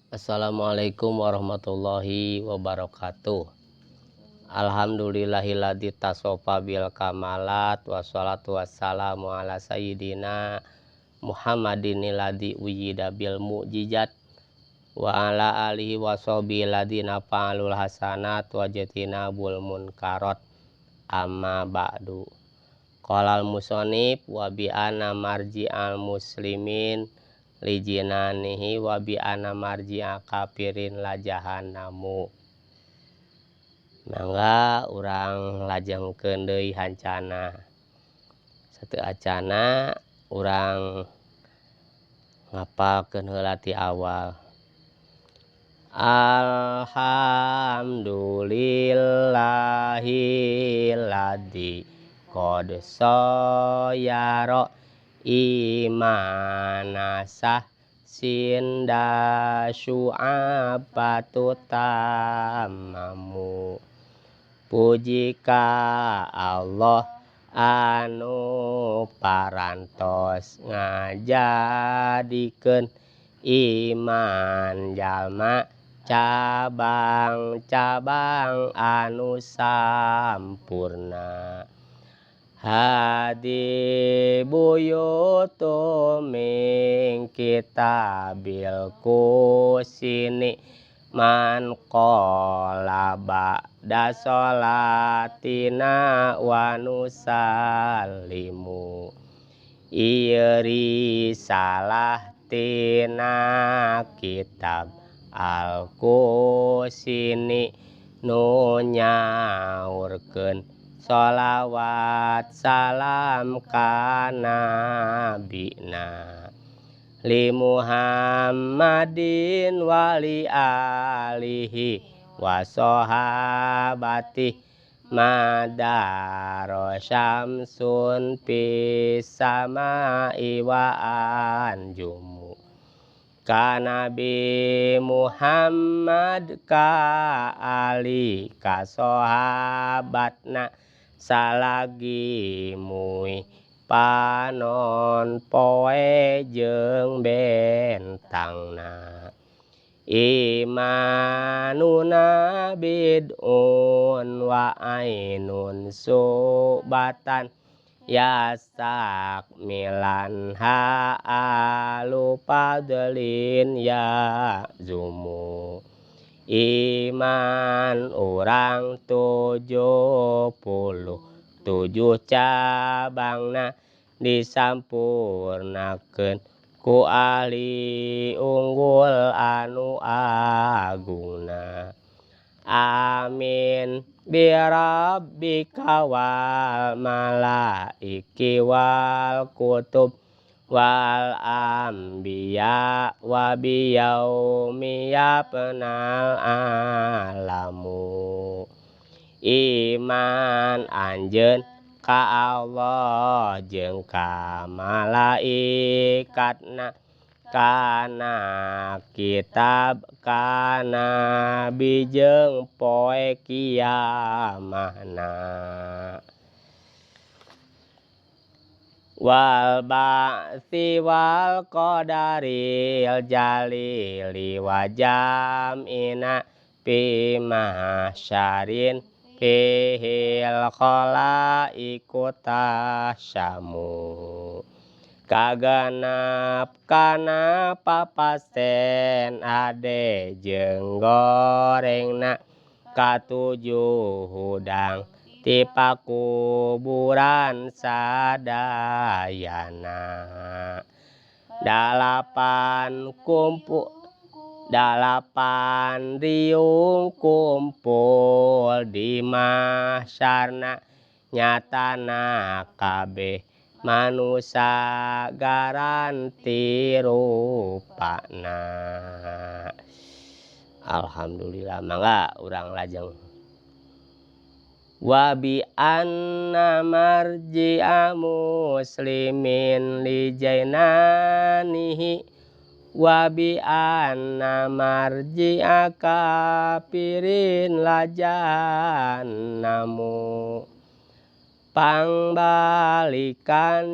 Assalamualaikum warahmatullahi wabarakatuh. Alhamdulillahilladzi tasofa bil kamalat wassalatu wassalamu ala sayyidina Muhammadin alladzi wujida bil mukjizat wa ala alihi washabihi alladzina fa'alul hasanat wa jatinabul munkarat. Amma ba'du. Qalal musannif wa bi anna marji'al muslimin li jinanihi wa bi anna marji'a kafirin la jahannamu. Mangga urang lajengkeun deui hancana. Sateu acana urang ngapalkeun heula ti awal. Alhamdulillahilladzi qad sayara imanasah sinda syu'abatu tamamu. Puji ka Allah anu parantos ngajadikeun iman jalma cabang-cabang anu sampurna. Hadi buyutu min kitabil kusini man qala ba'da sholatina wa nusallimu. Ieu risalah tina kitab Al-Kusini nu nyaurkeun sholawat salam ka nabina li Muhammadin wali alihi wa sahabati madaro syamsun fis samai wa anjumu. Ka Nabi Muhammad ka ali ka sahabatna salagi mui panon poe jeung bentangna. Imanuna bid'un wa ainun subatan yasak milan ha'alu fadlin ya zumu. Iman urang 77 cabangna disampurnakeun ku ahli unggul anu agungna. Amin bi rabbika wal malaiki wal kutub wal anbiya wa bi yaumi yafnal alamu. Iman anjeun ka Allah jeung ka malaikatna kana kitab ka nabi jeung poe kiamahna. Wal ba'si wal qadaril jalili wa jam'ina fi mahsyarin fihil khalaiqu tasyamu. Kagenep kana papasten ade jeung gorengna katujuh hudang ti pakuburan sadayana. Dalapan riung kumpul di mahsyarna nyatana kabeh manusa garanti rupana. Alhamdulillah. Mangga urang lajeng. Wa bi anna marji'a muslimin li jainanihi wa bi anna marji'a kafirin la jahannamu. Pangbalikan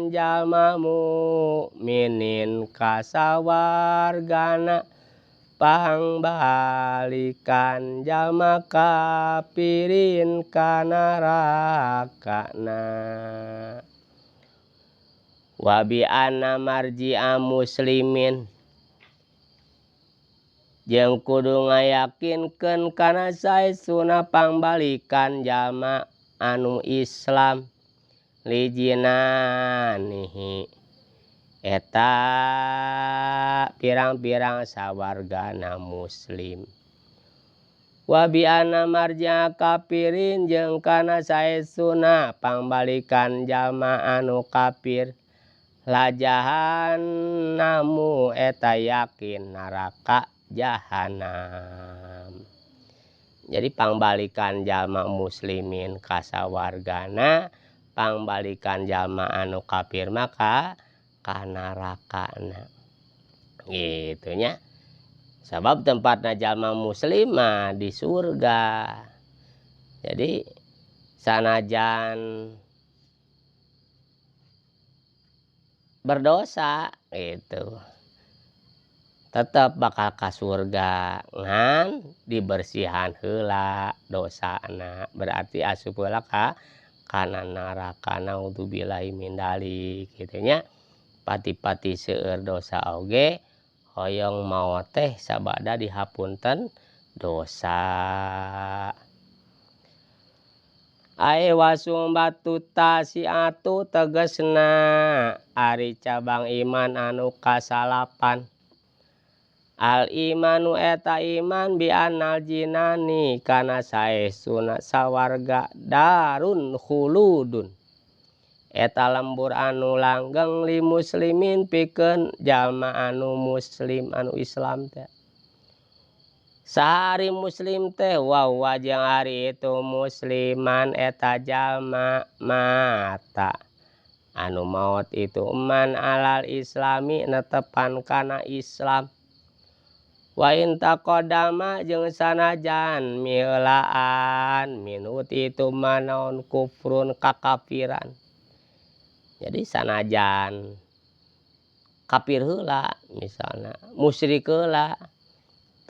jalma mukminin ka sawargana, Pangbalikan jalma kafirin ka narakana. Wa bi anna marji'a muslimin jeung kudu ngayakinkeun kana saestuna pangbalikan jalma anu Islam lijinanihi eta pirang-pirang sawargana muslim. Wa bi anna marji'a kafirin jeung kana saestuna pangbalikan jalma anu kafir la jahannamu eta yakin neraka jahanam. Jadi pangbalikan jalma muslimin ka sawargana, pangbalikan jalma anu kafir maka ka narakana. Gitu nya. Sabab tempatna jalma muslim mah di surga. Jadi sanajan berdosa gitu tetep bakal ka surga ngan dibersihan heula dosana berarti asup heula ka kana neraka naudzubillahi min dzalik kitu nya. Pati-pati seueur dosa oge hoyong maot teh sabada dihapunten dosa. Ae wasung batu tasiatu tegesna ari cabang iman anu kasalapan. Al imanu eta iman bi annal jinani kana saestuna sawarga darun khuludun. Eta lembur anu langgeng li muslimin pikeun jalma anu muslim anu Islam teh. Sahari muslim teh wa jeung ari itu musliman eta jalma mata anu maot itu man alal islami netepan kana Islam. Wa in taqaddama jeung sanajan miheulaan minut itu manaon kufrun kakafiran. Jadi sanajan kafir heula misalna musyrik heula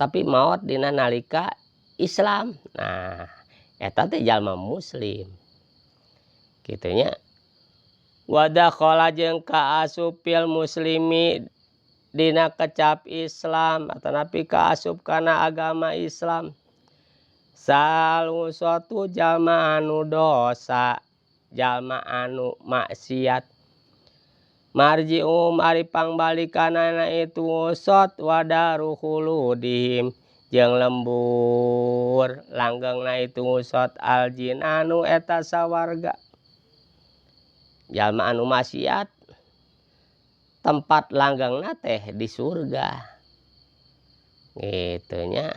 tapi maot dina nalika Islam. Nah eta teh jalma muslim kitu nya. Wa dakhala jeung kaasup fil muslimi dina kecap Islam atanapi kaasup kana agama Islam. Salusatu jalma anu dosa jalma anu maksiat. Marji'um ari pangbalikanana itu usot wadaru khuludihim jeung lembur langgengna itu usot aljinanu eta sawarga. Jalma anu maksiat tempat langgengna teh di surga gitu nya.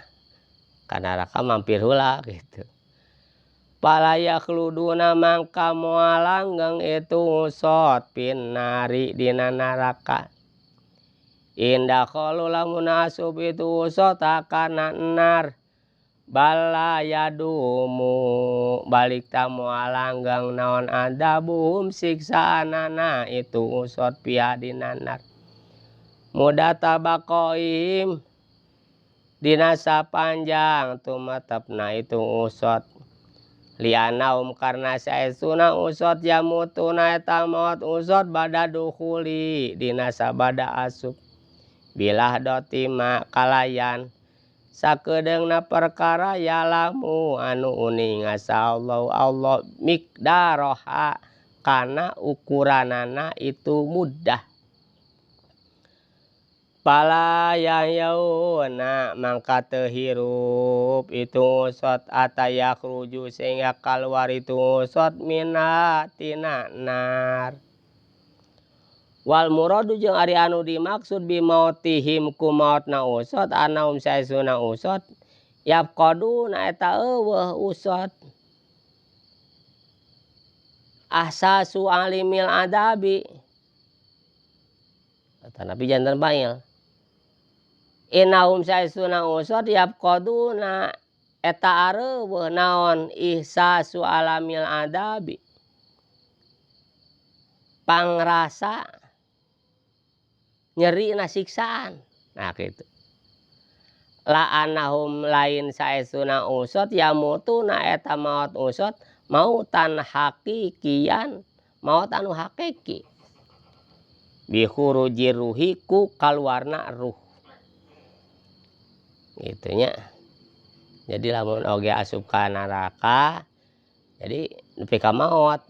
Ka neraka mampir heula gitu. Fala yakhluduna mangka moal langgeng itu usot pinnari dina neraka. Indah qalu lamun asup itu usot kana nar bala yadumu balik ta moal langgeng naon adabuhum siksaanana itu usot pia dina nar. Muda tabaqoim dina sapanjang tumetepna itu usot. Lianaum karna saestuna usot yamutuna eta maot usot bada dukhuli dina sabada asup. Bilah dotima kalayan sakedeungna perkara yalamu anu uning Allah Allah miqdaroha kana ukuranana itu mudah. Pala yauna mangka teu hirup itu usot atayakhruju sehingga keluar itu usot mina tina nar. Wal muradu jeung ari anu dimaksud bimautihim ku maotna usot anaum saestuna usot yafqaduna eta eueuh usot. Ahsasu alimil adabi tanapi janten bail. Innahum saestuna usot yafqaduna eta areueuh naon ihsasu alamil adabi pangrasa nyeri na siksaan. Nah gitu. La anahum lain saestuna usot yamutuna eta maot usot mautan hakikian maot anu hakiki bikhurujir ruhi ku kaluarna ruh kitu nya. Jadi lamun oge asup ka naraka jadi nepi ka maot,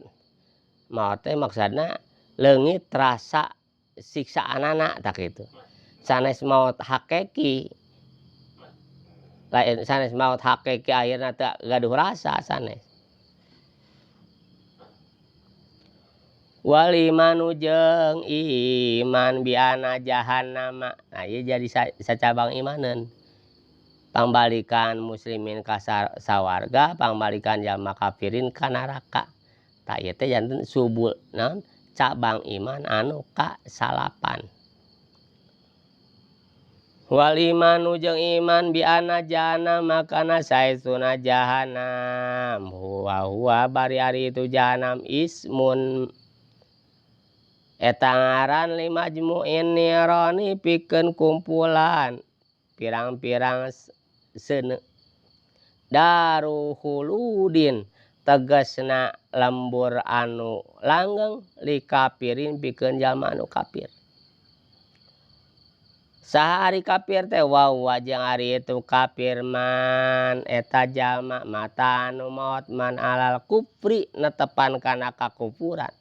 maot teh maksudna leungit rasa siksaanana tah kitu sanes maot hakiki lain sanes maot hakiki akhirna teu gaduh rasa sanes. Wal imanu jeung iman bi anna jahannama nah ieu jadi sacabang imaneun pangbalikan muslimin ka sawarga pangbalikan jalma kapirin ka naraka tah ieu teh janten subul naon cabang iman anu kasalapan. Wal imanu jeung iman bi anna jahannama kana saestuna jahannam wa huwa bari ari itu jahannam ismun eta ngaran limajmuin nironi pikeun kumpulan pirang pirang seuneu daru khuludin tegasna lembur anu langgeng likapirin pikeun jalma anu kapir. Saha ari kapir teh wahuwa jeung ari itu kapir man eta jalma mata anu maot man alal kufri netepan kana kakufuran.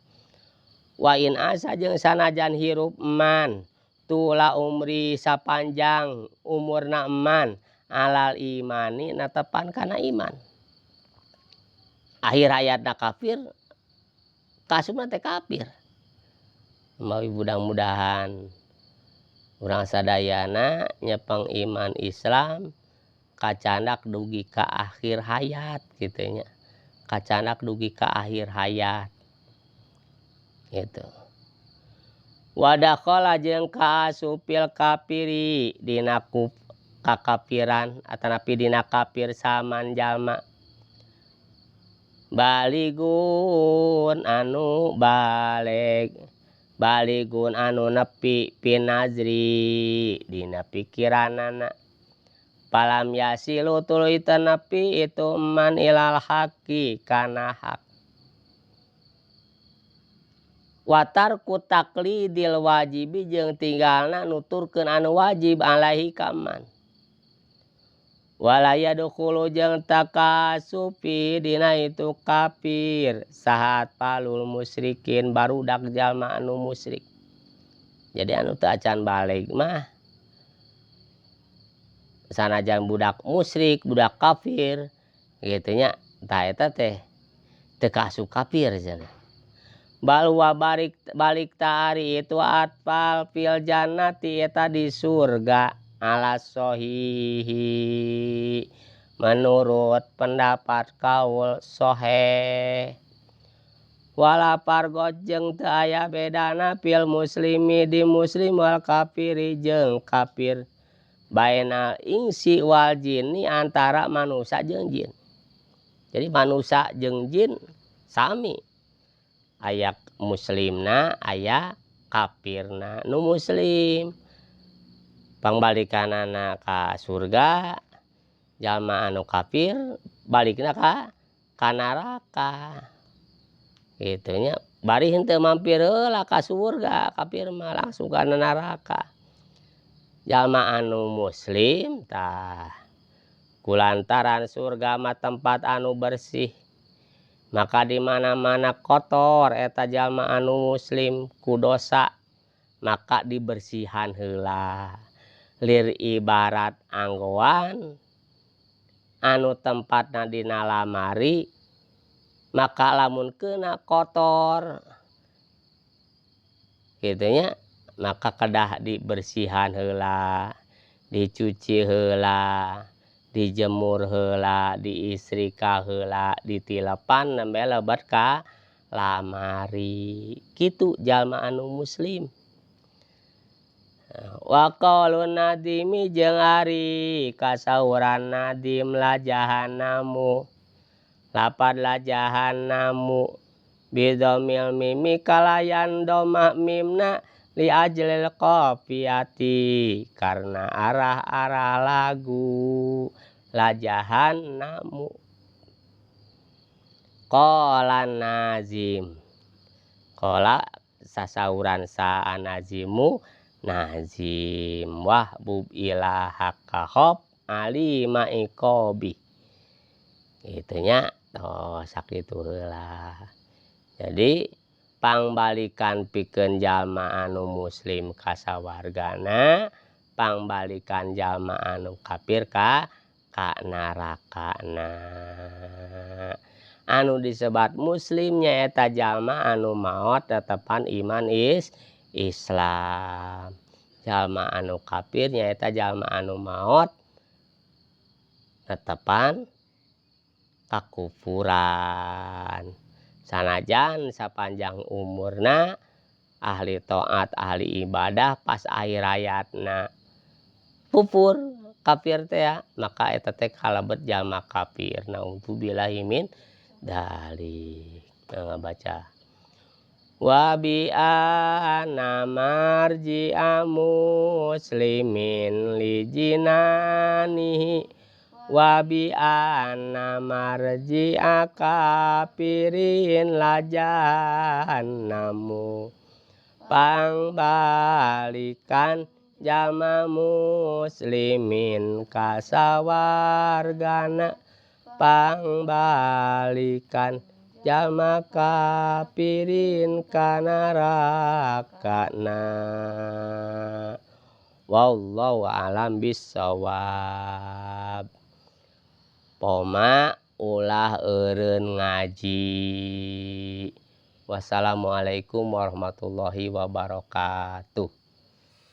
Wa in asya jeung sanajan hirup man tula umri sapanjang umurna man alal imani netepan kana iman. Akhir hayatna kafir kaasupna teh kafir. Mawi mudah mudahan urang sadayana nyepeng iman islam kacandak dugi ka akhir hayat kitu nya kacandak dugi ka akhir hayat kitu. Wa dakhala jeung kaasup fil kafiri dina kakafiran atanapi dina kafir saman jalma baligun anu baleg baligun anu nepi pinazri dina pikiranana palam yasilu tuluy teu nepi itu man ilal haqi kana hak. Wa tarku taqlidil wajibi jeung tinggalna nuturkeun anu wajib alaihi ka man. Wala yadkhulu jeung takasupi dina itu kafir saha atfalul musyrikin barudak jalma anu musyrik. Jadi anu teu acan baleg mah sanajan budak musyrik budak kafir kitu nya tah eta teh teu kaasup kafir cenah. Bal wa balik balik ta ari itu atfal fil jannati eta di surga ala sohihi menurut pendapat kaul soheh. Wala farqo jeung teu aya bedana fil muslimi di muslim wal kafiri jeung kafir bainal insi wal jinni antara manusia jeung jin. Jadi manusia jeung jin sami aya muslimna aya kafirna. Nu muslim pangbalikanana ka surga, jalma anu kafir balikna ka neraka kitu nya. Bari henteu mampir heula ka surga kafir mah langsung ka neraka. Jalma anu muslim tah kulantaran surga mah tempat anu bersih maka di mana-mana kotor eta jalma anu muslim ku dosa maka dibersihan heula. Lir ibarat anggoan anu tempatna dina lamari maka lamun keuna kotor kitu nya maka kedah dibersihan heula, dicuci heula, dijemur heula, diistrika heula, ditilepan nembe lebet ka lamari. Kitu jalma anu muslim. Wa qaulun nadimi jeung ari kasauran nadim la jahannamu lapad la jahannamu bidzamil mimi kalayan doma mimna Li ajlil qafiyati karena arah-arah lagu la jahannamu. Qala nazim qala sasauran sa nazimu nazim wahbub ilahaka khof alima iqobi itunya oh sakitu heula. Jadi pangbalikan pikeun jalma anu muslim ka sawargana pangbalikan jalma anu kafir ka narakana. Anu disebat muslim nyaeta jalma anu maot netepan iman Islam, jalma anu kafir nyaeta jalma anu maot netepan kakufuran. Sanajan sapanjang umurna ahli taat ahli ibadah pas akhir hayatna kufur kafir tea maka eta teh kalebet jalma kafir naudzubillahi min dzalik. Mangga baca wa bi anna marji'a muslimin li jinanihi wa bi anna marji'a kafirin la jahannamu. Pangbalikan jalma muslimin ka sawargana pangbalikan jalma kafirin ka narakana. Wallahu a'lam bissawab. Poma ulah eureun ngaji. Wassalamualaikum warahmatullahi wabarakatuh.